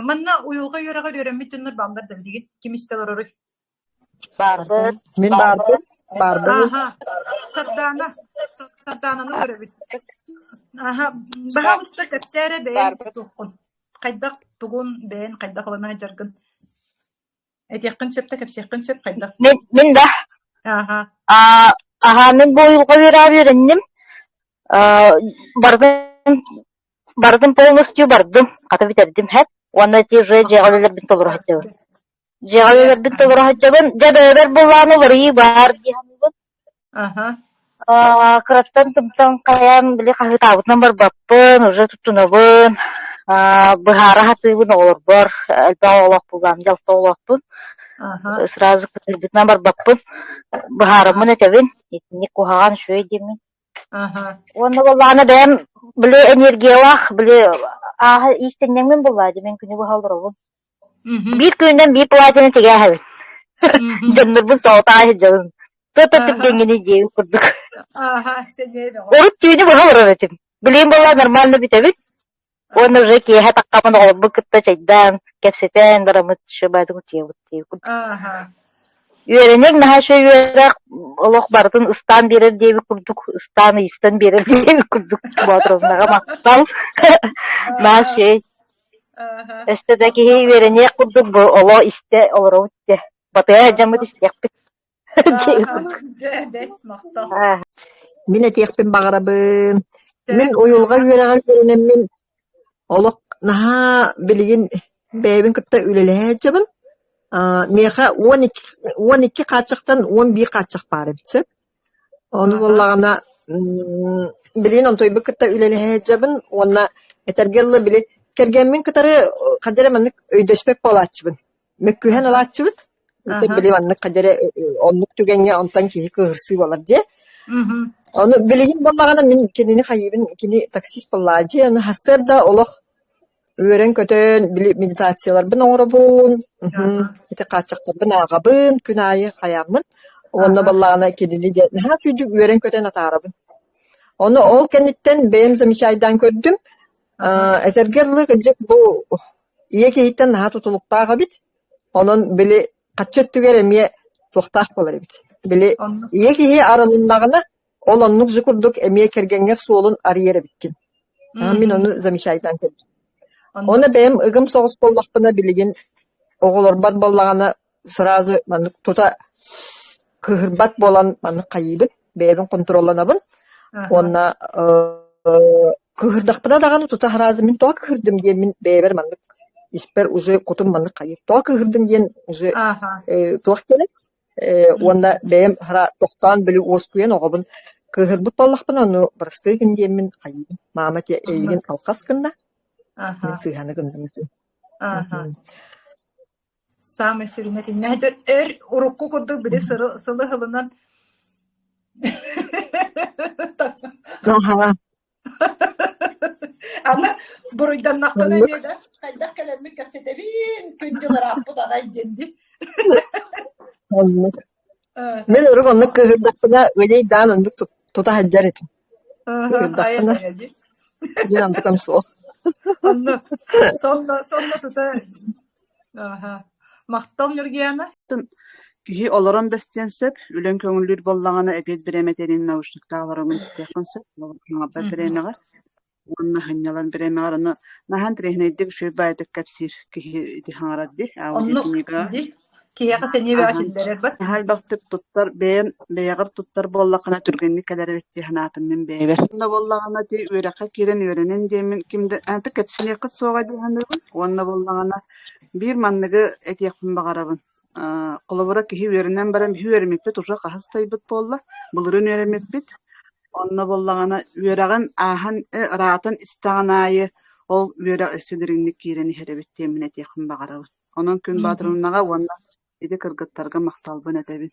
Манна уйулҕа үөрэҕэр үөрэммит дьоннор бааллар да билигин ким истэ олороруй? Баарбыт. Мин баарбын, баарбын. Ааһа, Сардаана, Сардаананы көрөбүт. Аха, баһаалыста кэпсээ эрэ бэйэҥ туоххун. Хайдах тугун бэйэҥ хайдах ылына сылдьаргын. Этиэххин сөп да кэпсиэххин сөп хайдах? Мин, мин да. Ааһа. Аа, аһаа, мин бу уйулҕа үөрэҕэр үөрэнним. Аа, барытын Барытын полностью бардым, хата бүтэрдим һэт уонна ити уже дьиэҕэ үлэлэрбин толоро сылдьабын. Дьиэҕэ үлэлэрбин толоро сылдьабын. Дьэ бэйэбэр буоллаҕына уларыйыы баар дии саныыбын. Аха. Аа, кыраттан тымтан хайаан били хаһыытаабытынан барбаппын, уже туттунабын, аа, быһаара сатыыбын оҕолорбор, элбэх оҕолоох буоллаҕым, дьэ алта оҕолоохпун. Аха. Сразу кытыйбытынан барбаппын, быһаараммын этэбин, итинник куһаҕан үчүгэй диэммин. Аха. Уонна буоллаҕына бэйэм били энергиялаах били ааһа иистэнньэҥмин буоллаа дии мин күнү быһа олоробун. Биир күнүнэн биир платьены тигээһэбин. Дьоннорбун соҕотоон сылдьабын. То-то түргэҥҥиний диэбит курдук. Аха, сэниэ бөҕө. Урут түүнү быһа олорор этим. Билигин буоллар нормально бүтэбит. Уонна уже киэһэ таххаммын оҕолорбун кытта чэйдээн, кэпсэтэн бараммыт шыбаатык утуйабыт дии курдук. Үөрэниэҥ наһаа үчүгэй үөрэх, олох барытын ыстаан биэрэр диэбит курдук, ыстаан ыйыстан биэрэр диэбит курдук Боотуровнаҕа махтал. Наһаа үчүгэй. Өстө да киһи үөрэниэх курдук бу олох истэ олоробут дьэ. Батыһа дьоммут истиэхпит. Дьэ, бэт махтал. Мин этиэхпин баҕарабын. Мин уйулҕа үөрэҕэр үөрэнэммин олох наһаа билигин бэйэбин кытта үлэлэһэ сылдьабын. Аа, миэхэ 12 хааччахтан 11 хааччах баар эбит сөп. Ону буоллаҕына билигин онтуйбут кытта үлэлэһэ сылдьабын уонна этэргэ дылы били кэргэммин кытары ханна эрэ маннык өйдөспөт буолааччыбын. Мөккүһэн ылааччыбыт. Онтон били маннык ханна эрэ оннук түгэҥҥэ онтон киһи кыыһырсыы буолар дии. Ону билигин буоллаҕына мин кинини хайыыбын, кини таксист буоллаҕа дии, ону сарсыарда олох үөрэн-көтөн били медитацияларбын оҥоробун, ити хааччахтарбын ааҕабын, күн аайы хайааммын. Уонна буоллаҕына кинини дьэ наһаа сүүрдүк үөрэн-көтөн атаарабын. Ону ол кэнниттэн бэйэм замечайдаан көрдүм, этэргэ дылы кырдьык бу Ийэ киһиттэн наһаа тутулуктаах эбит, онон били хаччы өттүгэр эмиэ туохтаах буолар эбит. Били ийэ киһи арылыннаҕына, ол оннук же курдук эмиэ кэргэҥҥэр суолун арыйар эбиккин. Мин ону замечайдаан көрдүм. Уонна бэйэм ыгым соҕус буоллахпына билигин оҕолорбор буоллаҕына сразу маннык тута кыыһырбат буолан маннык хайыыбын, бэйэбин хонтуруолланабын уонна кыыһырдахпына даҕаны тута сразу мин тоҕо кыыһырдым диэн мин бэйэбэр маннык испэр уже кутум маннык хайыыр тоҕо кыыһырдым диэн уже туох диэнэ уонна бэйэм тохтоон били уоскуйан оҕобун кыыһырбыт буоллахпына ону бырастыы гын диэммин хайыыбын маама эйигин алҕас гынна мин сыыһаны гынным диэн. Саамай сүрүнэ итиннэ дьэ өр урукку курдук били сылы сылынан Аһаа. Аны буруйданнахпына Оннук. эмиэ да хайдах кэлэммит кэпсэтэбин күн-дьыл ырааппыт аҕай диэн дии. Оннук. Мин урук оннук кыыһырдахпына ыйый-даан оннук тута сылдьар этим. Кыыһырдахпына Айа-айа дии. диэн онтукам суох. Онно сонно сонно тута Ааһа. Махтал, Ньургуйаана. Киһи олорон да истиэн сөп, үлэҥ көҥүллүүр буоллаҕына эбиэт бириэмэтинэн наушниктаах олороҥҥун истиэххин сөп, хаҥарбат бириэмэҕэр уонна сынньалаҥ бириэмэҕэр ону наһаа интэриэһинэйдик үчүгэй баайдык кэпсиир киһи ити хаҥарар дии, Оннук аудиокнига. дии. Киһиэхэ сэниэ бөҕө Аһа. киллэрэр бат. Наһаа элбэхтик туттар, бэйэн бэйэҕэр туттар буоллаххына түргэнник кэлэр эбит дии санаатым мин бэйэбэр. Онно буоллаҕына ити үөрэххэ киирэн үөрэнэн диэммин ким да аты кэпсэниэххит суоҕа дии саныыбын. Уонна буоллаҕына биир манныгы этиэхпин баҕарабын. Э, холобура киһи үөрэнэн баран биһи үөрэммиппит уже хаһыс тайбыт буолла, былырыын үөрэммиппит. Онно буоллаҕына үөрэҕин ааһан э, ыраатан истэҕин аайы ол үөрэх өссө дириҥник киирэн иһэр эбит диэммин этиэхпин баҕарабын. Онон Күн Баатырымнаҕа уонна ити кыргыттарга махталбын этэбин.